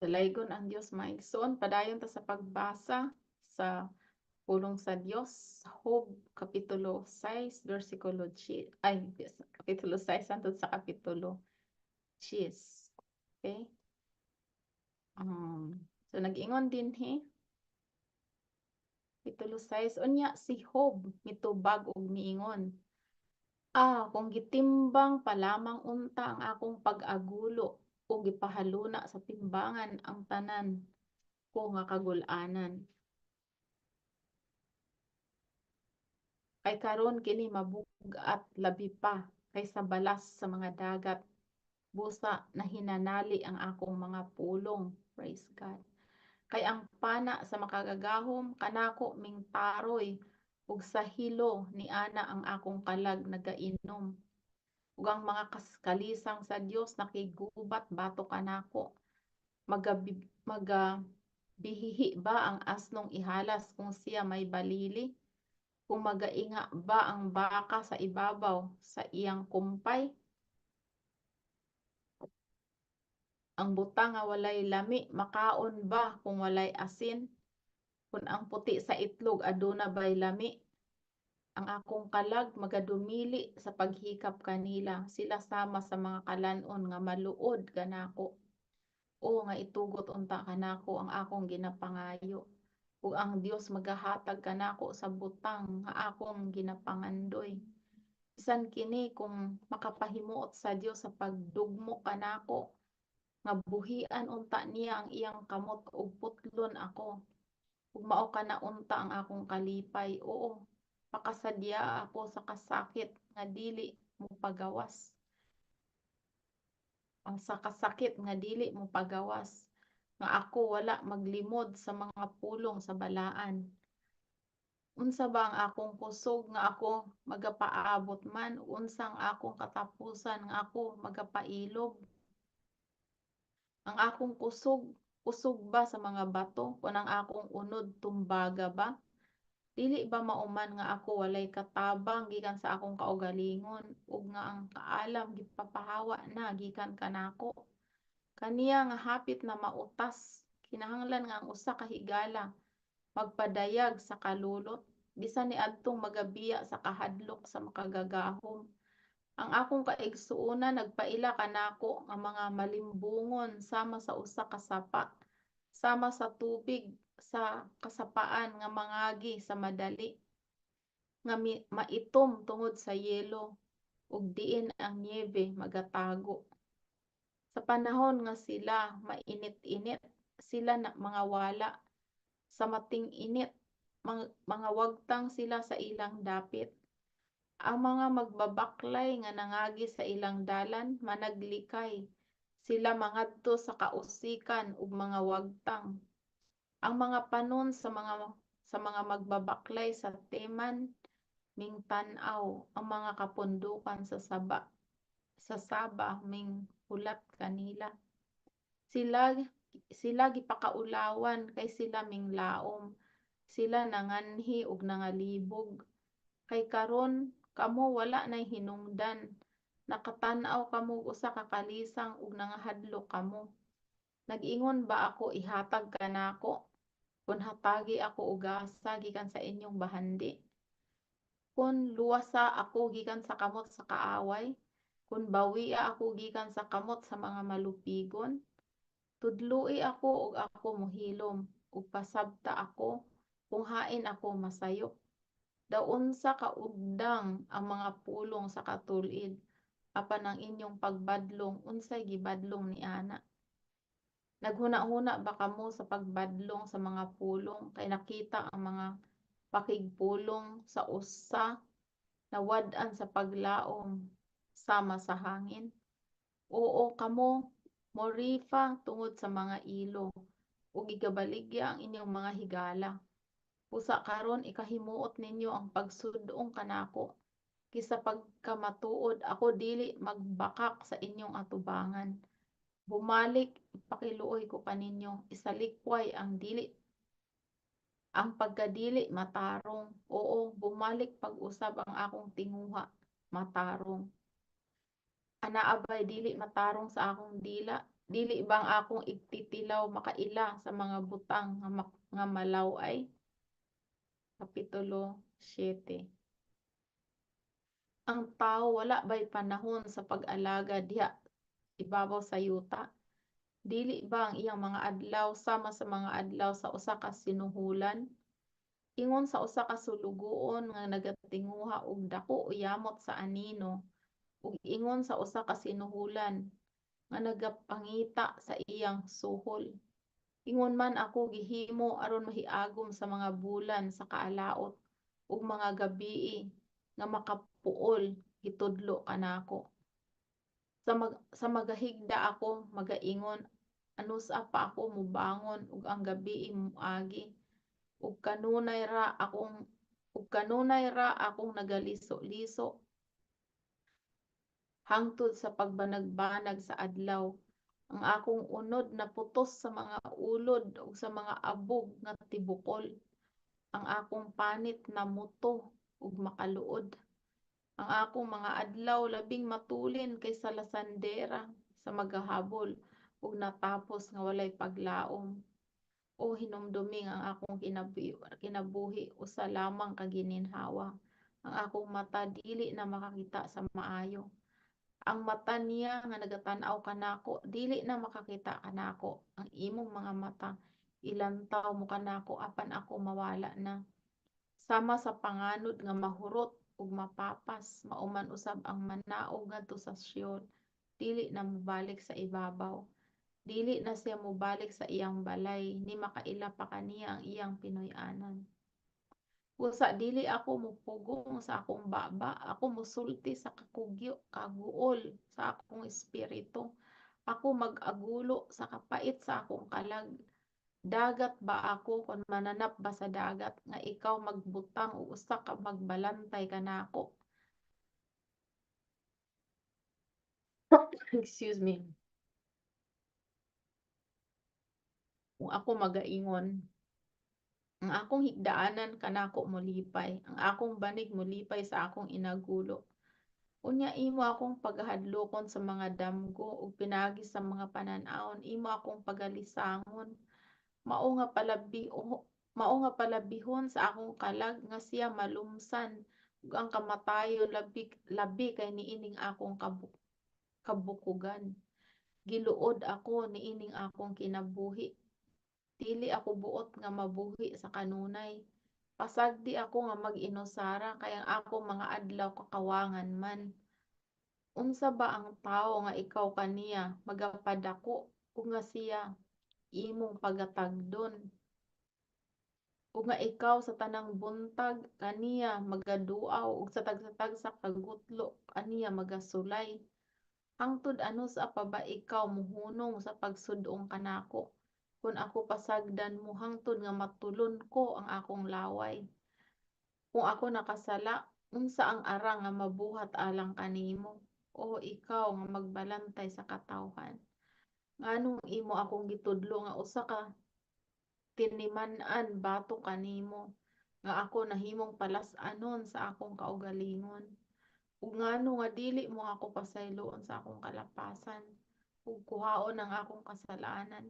Dalaygon ang Dios, mga igsoon. Padayon ta sa pagbasa sa pulong sa Dios. Job kapitulo 6 versikulo ay kapitulo 6 hangtod sa kapitulo 10. Okay? So nag-ingon dinhi kapitulo 6, unya si Job mitubag og miingon: "Ah, kung gitimbang pa lamang unta ang akong pag-agulo ug gipahaluna sa timbangan ang tanan ko nga kagul-anan. Kay karon kini mabug-at labi pa kaysa balas sa mga dagat. Busa nahinanali ang akong mga pulong." Praise God. "Kay ang pana sa Makagagahom kanako mingtaroy, ug sa hilo niana ang akong kalag nagainom. Ug ang mga kalisang sa Dios nakigubat batok kanako. Magabihihi ba ang asnong ihalas kung siya may balili? Kung magainga ba ang baka sa ibabaw sa iyang kumpay? Ang butang nga walay lami makaon ba kung walay asin? Kun ang puti sa itlog aduna bay lami? Ang akong kalag magadumili sa paghikap kanila, sila sama sa mga kalan-on nga maluod kanako. O nga itugot unta kanako ang akong ginapangayo, ug ang Dios magahatag kanako sa butang nga akong ginapangandoy. Bisan kini kung makapahimuot sa Dios sa pagdugmok kanako, nga buhian unta niya ang iyang kamot ug putlon ako, ug mao kana unta ang akong kalipay. Oo, pakasadya ako sa kasakit nga dili mopagawas. Ang sa kasakit nga dili mopagawas, nga ako wala maglimod sa mga pulong sa balaan. Unsa ba ang akong kusog nga ako magapaabot man? Unsa ang akong katapusan nga ako magapailob? Ang akong kusog, kusog ba sa mga bato? Kun ang akong unod tumbaga ba? Dili ba mauman nga ako walay katabang gikan sa akong kaugalingon, ug nga ang kaalam gipapahawa na gikan kanako? Kaniya nga hapit na mautas, kinahanglan nga ang usa ka higala magpadayag sa kalulot, bisan niadtong magabiya sa kahadlok sa Makagagahom. Ang akong kaigsuonan nagpaila kanako nga mga malimbungon sama sa usa ka sapa, sama sa tubig sa kasapaan nga mangagi sa madali, nga maitom tungod sa yelo, ug diin ang niyebe magatago. Sa panahon nga sila mainit-init, sila na mga wala. Sa mating-init, mga wagtang sila sa ilang dapit. Ang mga magbabaklay nga nangagi sa ilang dalan managlikay, sila mangadto sa kausikan ug mga wagtang. Ang mga panon sa mga magbabaklay sa Teman mingtan-aw, ang mga kapundukan sa Saba minghulat kanila. Sila gipakaulawan kay sila minglaom, sila nanganhi ug nangalibog. Kay karon kamo wala nay hinungdan, nakatan-aw kamo og usa ka kalisang ug nangahadlok kamo. Nag-ingon ba ako, ihatag kanako? Kun hatagi ako og gasa gikan sa inyong bahandi? Kun luwasa ako gikan sa kamot sa kaaway? Kun bawia ako gikan sa kamot sa mga malupigon? Tudloi ako ug ako mohilom, ug pasabta ako kung hain ako masayop. Daw unsa ka ugdang ang mga pulong sa katul-id, apan ang inyong pagbadlong unsay gibadlong niana? Naghuna-huna ba kamo sa pagbadlong sa mga pulong, kay nakita ang mga pakigpulong sa usa nawad-an sa paglaom sama sa hangin? Oo, kamo morifa tungod sa mga ilo, ug gigabaligya ang inyong mga higala. Busa karon ikahimuot ninyo ang pagsud-ong kanako. Kisa pagkamatuod ako dili magbakak sa inyong atubangan. Bumalik, ipakiluoy ko kaninyo, isalikway ang dili ang pagkadili matarong. Oo, bumalik pag-usab ang akong tinguha matarong. Anaa bay dili matarong sa akong dila? Dili ba ang akong igtitilaw makaila sa mga butang nga malaw-ay? Kapitulo 7. Ang tawo wala ba'y panahon sa pag-alaga diha ibabaw sa yuta? Dili ba ang iyang mga adlaw sama sa mga adlaw sa usa ka sinuhulan? Ingon sa usa ka sulugoon nga nagatinguha og dako o yamot sa anino, ug ingon sa usa ka sinuhulan nga nagapangita sa iyang suhol. Ingon man ako gihimo aron mahiagom sa mga bulan sa kaalaot, ug mga gabii nga makapuol gitudlo kanako. Sa magahigda ako magaingon, "Anusa pa ako mobangon ug ang gabii moagi?" Ug kanunay ra akong nagaliso-liso hangtod sa pagbanag-banag sa adlaw. Ang akong unod naputos sa mga ulod ug sa mga abog nga tibukol. Ang akong panit namuto ug makaluod. Ang akong mga adlaw labing matulin kaysa lasandera sa magahabol ug natapos nga walay paglaom. O hinumdumi nga ang akong kinabuhi usa lamang ka gininhawa. Ang akong mata dili na makakita sa maayo. Ang mata niya nga nagatan-aw kanako dili na makakita kanako. Ang imong mga mata ilantaw mo kanako, apan ako mawala na. Sama sa panganod nga mahurot ug mapapas, mao man usab ang manaog ngadto sa Sheol, dili na mobalik sa ibabaw. Dili na siya mobalik sa iyang balay, ni makaila pa kaniya ang iyang pinuy-anan. Busa dili ako mopugong sa akong baba, ako mosulti sa kakugyo, kaguol sa akong espiritu. Ako mag-agulo sa kapait sa akong kalag. Dagat ba ako, kon mananap ba sa dagat, nga ikaw magbutang og usa ka magbalantay kanako? Excuse me. Kung ako magaingon, ang akong higdaanan kanako molipay, ang akong banig molipay sa akong inagulo. Unya imo akong pagahadlokon sa mga damgo ug pinaagi sa mga panan-awon imo akong pagalisangon. Mao nga palabihon sa akong kalag nga siya malumsan, ug ang kamatayon labi labi kay niining akong kabukogan. Giluod ako niining akong kinabuhi. Dili ako buot nga mabuhi sa kanunay. Pasagdi ako nga mag-inusara kay ang akong mga adlaw kakawangan man. Unsa ba ang tawo nga ikaw kaniya magapadako ug nga siya imong pagatagdon? Ug nga ikaw sa tanang buntag kaniya magaduaw ug sa tagsa-tagsa ka gutlo kaniya magasulay? Hangtod anusa pa ba ikaw mohunong sa pagsud-ong kanako, kon ako pasagdan mo hangtod nga matulon ko ang akong laway? Kung ako nakasala, unsa ang arang nga mabuhat alang kanimo, o ikaw nga magbalantay sa katawhan? Nganong imo akong gitudlo nga usa ka tiniman-an batok kanimo, nga ako nahimong palas-anon sa akong kaugalingon? Ug ngano nga dili mo ako pasayloon sa akong kalapasan ug kuhaon ang akong kasalanan?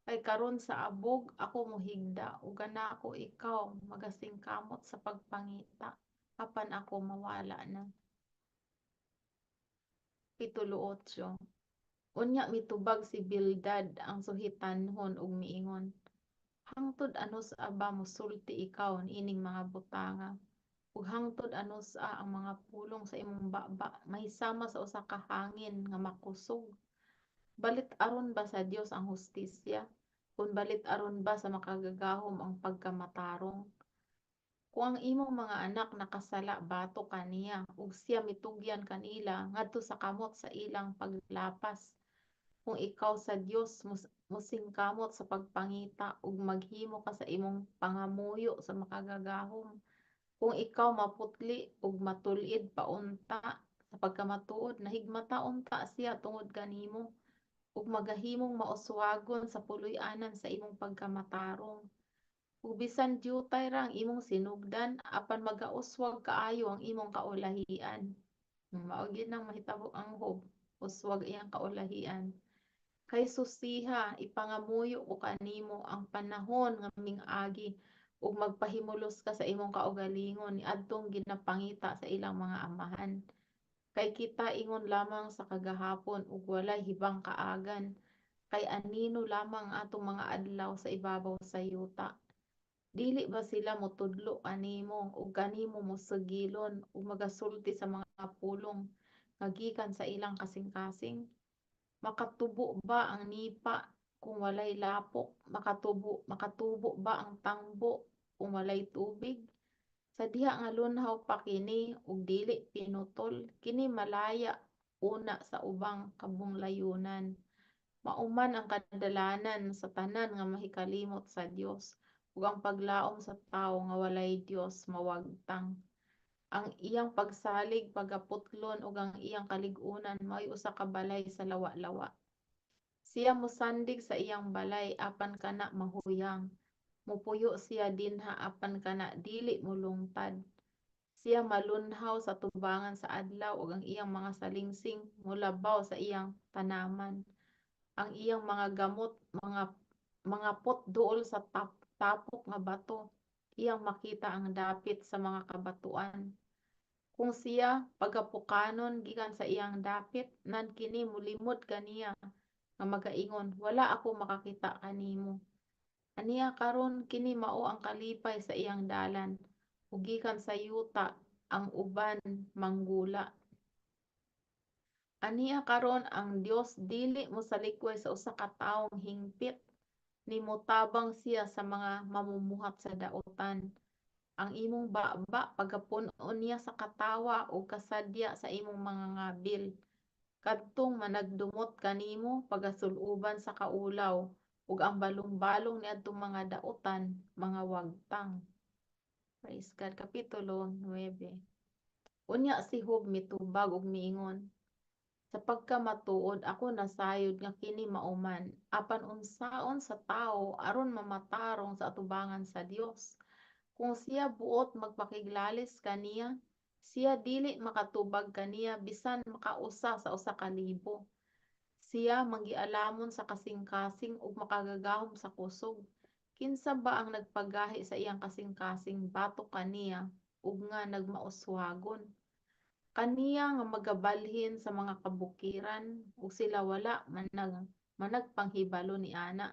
Kay karon sa abog ako mohigda ug kanako ikaw magasingkamot sa pagpangita, apan ako mawala na. Kapitulo 8. Unya mitubag si Bildad ang Suhitanhon ug miingon, Hangtod anusa ba mosulti ikaw niining mga butanga? Ug hangtod anusa ang mga pulong sa imong baba mahisama sa usa ka hangin nga makusog? Balit-aron ba sa Dios ang hustisya? Kon balit-aron ba sa Makagagahom ang pagkamatarong? Kung ang imong mga anak nakasala batok kaniya ug siya mitugyan kanila ngadto sa kamot sa ilang paglapas, kung ikaw sa Dios mosingkamot sa pagpangita ug maghimo ka sa imong pangamuyo sa Makagagahom, kung ikaw maputli ug matul-id pa unta, sa pagkamatuod nahigmata unta siya tungod kanimo ug magahimong mauswagon sa puloy-anan sa imong pagkamatarong. Ug bisan diutay ra ang imong sinugdan, apan magauswag kaayo ang imong kaulahian. Mao gyud nang mahitabo ang Job, uswag iyang kaulahian. Kay susiha, ipangamuyo ko kanimo ang panahon nga ming-agi ug magpahimulos ka sa imong kaugalingon niadtong ginapangita sa ilang mga amahan. Kay kita ingon lamang sa kagahapon ug walay hibang kaagan. Kay anino lamang ang atong mga adlaw sa ibabaw sa yuta. Dili ba sila motudlo kanimo ug kanimo mosugilon ug magasulti sa mga pulong nga gikan sa ilang kasing-kasing? Makatubo ba ang nipa kung walay lapok? Makatubo ba ang tangbo kung walay tubig? Sa diha nga lunhaw pa kini ug dili pinutol, kini malaya una sa ubang kabunglayunan. Mao man ang kadalanan sa tanan nga mahikalimot sa Dios ug ang paglaom sa tawo nga walay Dios mawagtang. Ang iyang pagsalig pagaputlon ug ang iyang kalig-unan mao'y usa ka balay sa lawa-lawa. Siya mosandig sa iyang balay apan kana mahuyang. Mopuyo siya dinha apan kana dili molungtad. Siya malunhaw sa tubangan sa adlaw ug ang iyang mga salingsing molabaw sa iyang tanaman. Ang iyang mga gamot mangapot duol sa tapok nga bato. Iyang makita ang dapit sa mga kabatuan. Kung siya pagapukanon gikan sa iyang dapit, nan kini molimod kaniya nga magaingon, "Wala ako makakita kanimo." Ania karon kini mao ang kalipay sa iyang dalan, ug gikan sa yuta ang uban manggula. Ania karon ang Dios dili mosalikway sa usa ka tawong hingpit, ni motabang siya sa mga mamumuhat sa dautan. Ang imong baba pagapun-on niya sa katawa ug kasadya sa imong mga ngabil. Kadtong managdumot kanimo pagasul-uban sa kaulaw ug ang balong-balong niadtong mga dautan mga wagtang. Praise God. Kapitulo 9. Unya si Job mitubag ug miingon, "Sa pagkamatuod ako nasayod nga kini mauman, apan unsaon sa tawo aron mamatarong sa atubangan sa Dios? Kung siya buot magpakiglalis kaniya, siya dili makatubag kaniya bisan makausa sa 1,000. Siya manggialamon sa kasing-kasing ug makagagahom sa kusog. Kinsa ba ang nagpagahi sa iyang kasing-kasing batok kaniya ug nga nagmauswagon? Kaniya nga magabalhin sa mga kabukiran ug sila wala managpanghibalo niana.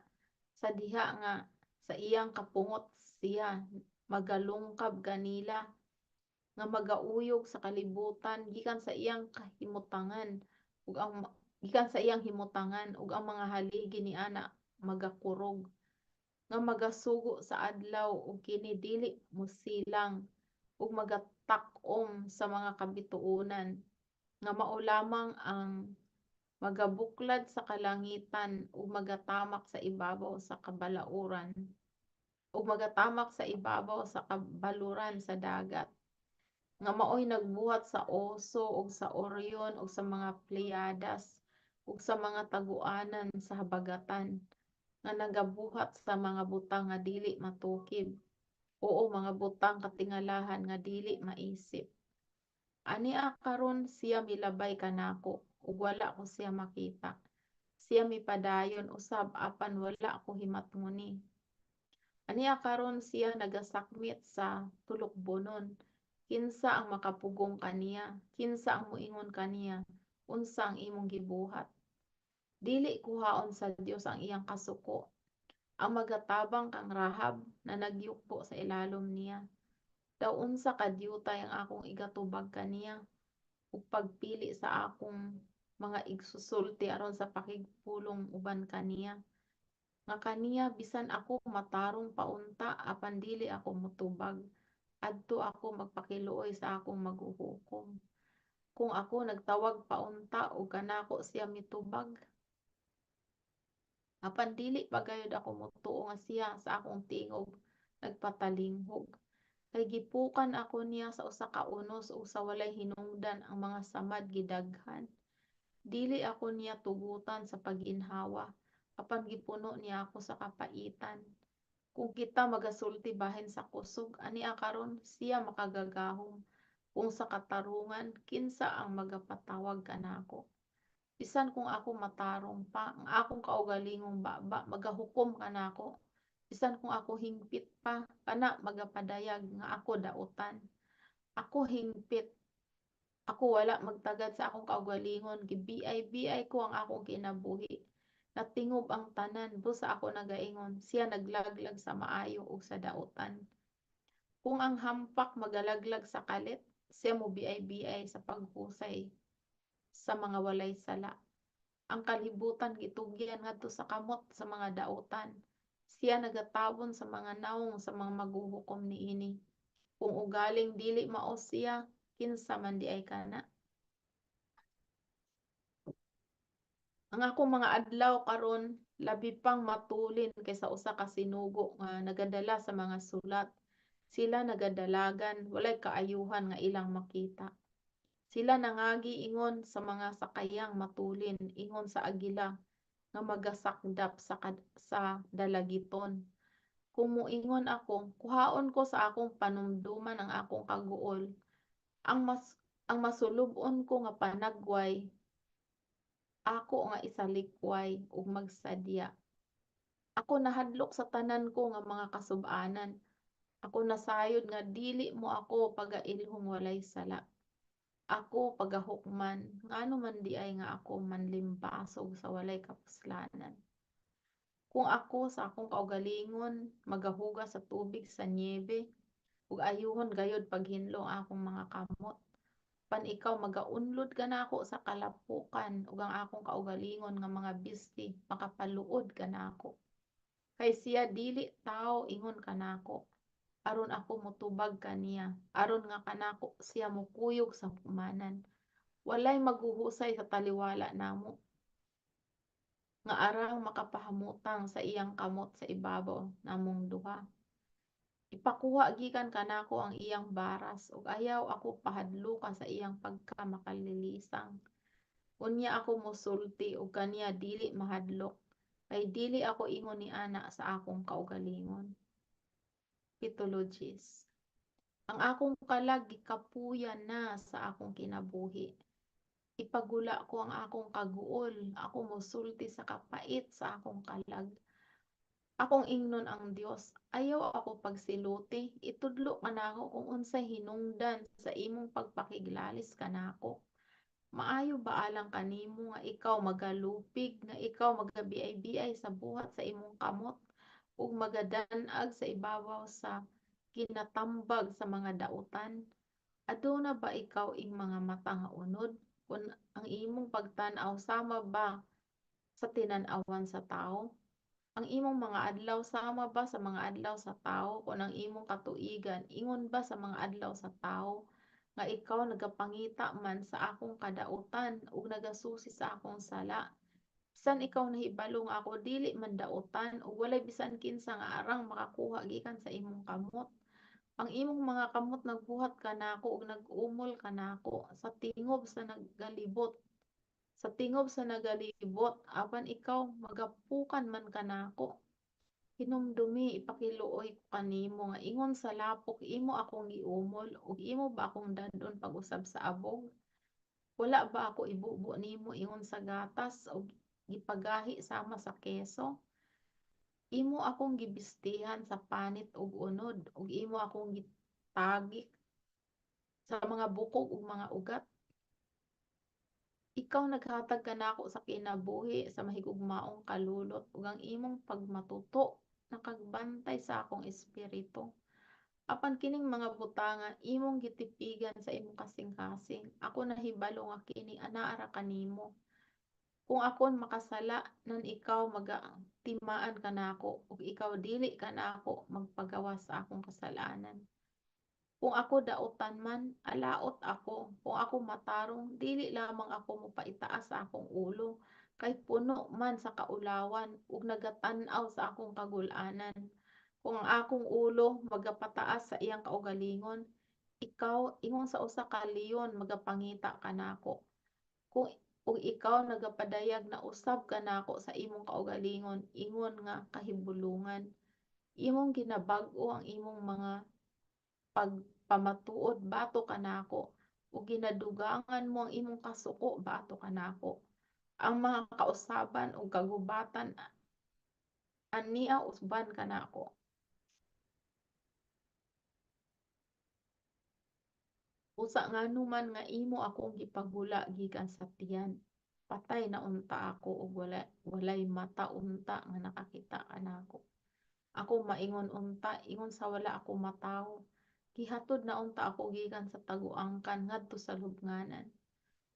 Sa diha nga sa iyang kapungot siya magalungkab kanila, nga magauyog sa kalibutan gikan sa iyang kahimutangan ug ang gikan sa iyang himutangan ug ang mga haligi niana magakurog, nga magasugo sa adlaw ug kini dili mosilang ug magatak-om sa mga kabituonan, nga mao lamang ang magabuklad sa kalangitan ug magatamak sa ibabaw sa kabalauran ug magatamak sa ibabaw sa kabaluran sa dagat, nga maoy nagbuhat sa Oso ug sa Orion ug sa mga Pleiades ug sa mga taguanan sa habagatan, nga nagabuhat sa mga butang nga dili matukib, oo, mga butang katingalahan nga dili maisip. Ania karon siya milabay kanako ug wala ko siya makita. Siya mipadayon usab apan wala ko himatngoni. Ania karon siya nagasakmit sa tulukbonon. Kinsa ang makapugong kaniya? Kinsa ang moingon kaniya, 'Unsa ang imong gibuhat?' Dili kuhaon sa Dios ang iyang kasuko. Ang magatabang kang Rahab na nagyukbo sa ilalom niya. Daw unsa ka diutay ang akong igatubag kaniya ug pagpili sa akong mga igsusulti aron sa pakigpulong uban kaniya. Nga kaniya bisan ako matarong pa unta apan dili ako motubag. Adto ako magpakiluoy sa akong maghuhukom. Kung ako nagtawag pa unta ug kanako siya mitubag. Apan dili pa gayud ako motuo nga siya sa akong tingog nagpatalinghog. Kay gipukan ako niya sa usa ka unos ug sa walay hinungdan ang mga samad gidaghan. Dili ako niya tugutan sa pagginhawa, apan gipuno niya ako sa kapaitan. Kung kita magasulti bahin sa kusog, ania karon siya makagagahom. Kung sa katarungan, kinsa ang magapatawag kanako? Bisan kung ako matarong pa, ang akong kaugalingong baba magahukom kanako. Bisan kung ako hingpit pa, kana magapadayag nga ako dautan. Ako hingpit. Ako wala magtagad sa akong kaugalingon, gibiay-biay ko ang akong kinabuhi. Natingob ang tanan, busa ako nagaingon, siya naglaglag sa maayo ug sa dautan. Kung ang hampak magalaglag sa kalit, siya mobiay-biay sa paghusay sa mga walay sala. Ang kalibutan gitugyan ngadto sa kamot sa mga dautan. Siya nagatabon sa mga nawong sa mga maghuhukom niini. Kung ugaling dili mao siya, kinsa man diay kana? Ang akong mga adlaw karon labi pang matulin kaysa usa ka sinugo nga nagadala sa mga sulat. Sila nagadalagan, walay kaayuhan nga ilang makita. Sila nangagi ingon sa mga sakayang matulin, ingon sa agila nga magasakdap sa dalagiton. Kung moingon ako, kuhaon ko sa akong panumduman ang akong kaguol. Ang masulub-on ko nga panagway, ako nga isalikway ug magsadya. Ako nahadlok sa tanan ko nga mga kasub-anan. Ako nasayod nga dili mo ako pagailhong walay sala. Ako pagahukman, ngano man diay nga ako manlimbasog sa walay kapuslanan? Kung ako sa akong kaugalingon magahugas sa tubig sa niyebe, ug ayuhon gayod paghinlo ang akong mga kamot, pan ikaw magaunlod kanako sa kalapukan, ug ang akong kaugalingon nga mga bisti makapaluod kanako. Kay siya dili tawo ingon kanako, aron ako motubag kaniya, aron nga kanako siya mokuyog sa hukmanan. Walay maghuhusay sa taliwala namo, nga arang makapahamutang sa iyang kamot sa ibabaw namong duha. Ipakuha gikan kanako ang iyang baras, ug ayaw ako pahadluka sa iyang pagkamakaalilisang. Unya ako mosulti ug kaniya dili mahadlok, kay dili ako ingon niana sa akong kaugalingon. Pitologis. Ang akong kalag gikapuyan na sa akong kinabuhi. Ipagula ko ang akong kaguol, ako mosulti sa kapait sa akong kalag. Akong ingnon ang Dios, ayaw ako pagsiluti, itudlo kanako kung unsay hinungdan sa imong pagpakiglalis kanako. Maayo ba alang kanimo nga ikaw magalupig, nga ikaw magabiay-biay sa buhat sa imong kamot, ug magadan-ag sa ibabaw sa ginatambag sa mga dautan? Aduna ba ikaw ing mga mata nga unod? Kun ang imong pagtan-aw sama ba sa tinan-awan sa tawo? Ang imong mga adlaw sama ba sa mga adlaw sa tawo? Kun ang imong katuigan ingon ba sa mga adlaw sa tawo? Nga ikaw nagapangita man sa akong kadautan ug nagasusi sa akong sala. Bisan ikaw nahibalo nga ako dili man dautan ug walay bisan kinsa nga arang makakuha gikan sa imong kamot. Ang imong mga kamot nagbuhat kanako ug nag-umol kanako sa tingob sa nagalibot. Sa tingob sa nagalibot, apan ikaw magapukan man kanako. Hinumdumi, ipakiluoy ko kanimo nga ingon sa lapok imo akong giumol ug imo ba akong dad-on pag-usab sa abog? Wala ba ako ibubo nimo ingon sa gatas ug gipagahi sama sa keso? Imo akong gibistihan sa panit ug unod, ug imo akong gitagik sa mga bukog ug mga ugat. Ikaw naghatag kanako sa kinabuhi sa mahigugmaong kalulot, ug ang imong pagmatuto nakagbantay sa akong espiritu. Apan kining mga butanga imong gitipigan sa imong kasing-kasing. Ako nahibalo nga kini anaa ra kanimo. Kung akon makasala, nan ikaw magatimaan kanako, ug ikaw dili kanako magpagawas sa akong kasalanan. Kung ako dautan man, alaot ako. Kung ako matarong, dili lamang ako mopaitaas sa akong ulo, kay puno man sa kaulawan ug nagatan-aw sa akong kagul-anan. Kung ang akong ulo magapataas sa iyang kaugalingon, ikaw ingon sa usa ka leon magapangita kanako. Kung ug ikaw nagapadayag na usab kanako sa imong kaugalingon ingon nga kahibulungan. Imong ginabag-o ang imong mga pagpamatuod batok kanako, ug ginadugangan mo ang imong kasuko batok kanako. Ang mga kausaban ug kagubatan ania usban kanako. Usa ngano man nga imo akong gipagula gikan sa tiyan, patay na unta ako ug walay mata unta nga nakakita kanako. Ako maingon unta ingon sa wala ako matawo, gihatod na unta ako gikan sa taguangkan ngadto sa lubnganan.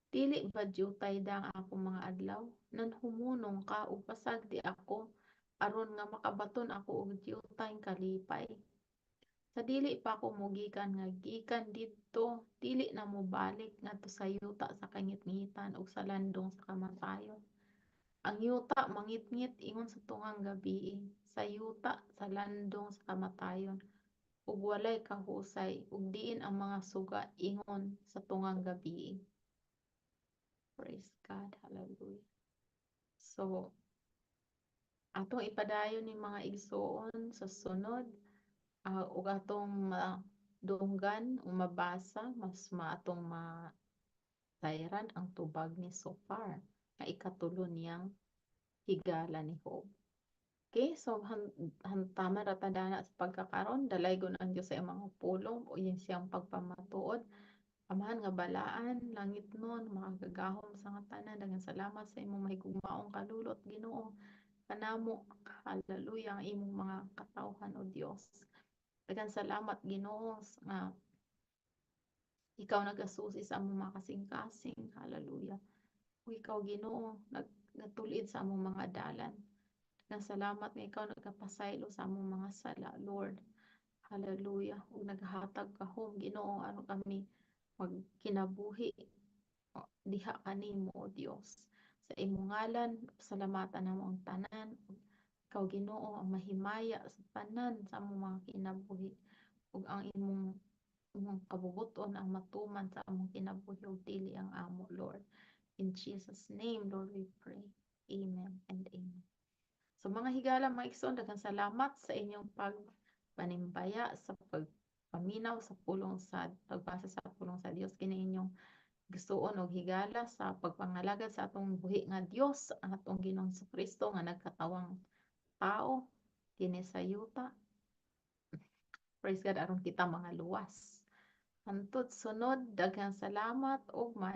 Dili ba diutay da ang akong mga adlaw? Nanhumonong ka ug pasagdi ako aron nga makabaton ako og diutay kalipay. Sa dili pa ako mogikan nga gikan didto, dili na mobalik ngadto sa yuta sa kangitngitan ug sa landong sa kamatayon. Ang yuta mangitngit ingon sa tungang gabii, sa yuta sa landong sa kamatayon, ug walay kahusay, ug diin ang mga suga ingon sa tungang gabii. Praise God, hallelujah. So, atong ipadayon ni mga igsuon sa sunod ug atong madunggan o mabasa mas maatong masayran ang tubag ni Zophar nga ikatulo niyang higala ni Job. Okay, so hantaman ra ta dana sa pagkakaron, dalaygon ang Dios sa iyang mga pulong o iyang siyang pagpamatuod. Amahan nga balaan, langit nun, makagagahom sa nga tanan, daghang salamat sa imong mahigugmaong kalulot, Ginoo. Kanamo, hallelujah, ang imong mga katawhan o Dios. Daghang salamat, Ginoo, nga ikaw nagasusi sa among mga kasing-kasing, hallelujah. Ug ikaw, Ginoo, nagtulid sa among mga dalan. Daghang salamat nga ikaw nagapasaylo sa among mga sala, Lord. Hallelujah. Ug naghatag kahom, Ginoo, aron kami magkinabuhi diha kanimo, o Dios. Sa imong ngalan, salamatan namo ang tanan. Ikaw, Ginoo, ang mahimaya sa tanan sa among mga kinabuhi ug ang imong kabubuton ang matuman sa among kinabuhi ug dili ang amo, Lord. In Jesus' name, Lord, we pray. Amen and amen. So mga higala, mga igsoon, daghang salamat sa inyong pagpanimbaya sa pagpaminaw sa pulong sa pagbasa sa pulong sa Dios. Kini inyong gustuon og higala sa pagpangalagad sa atong buhi nga Dios, ang atong Ginoong Kristo nga nagkatawang tao dinhi sa yuta. Praise God, aron kita mga luwas. Hantod sunod, daghang salamat ug may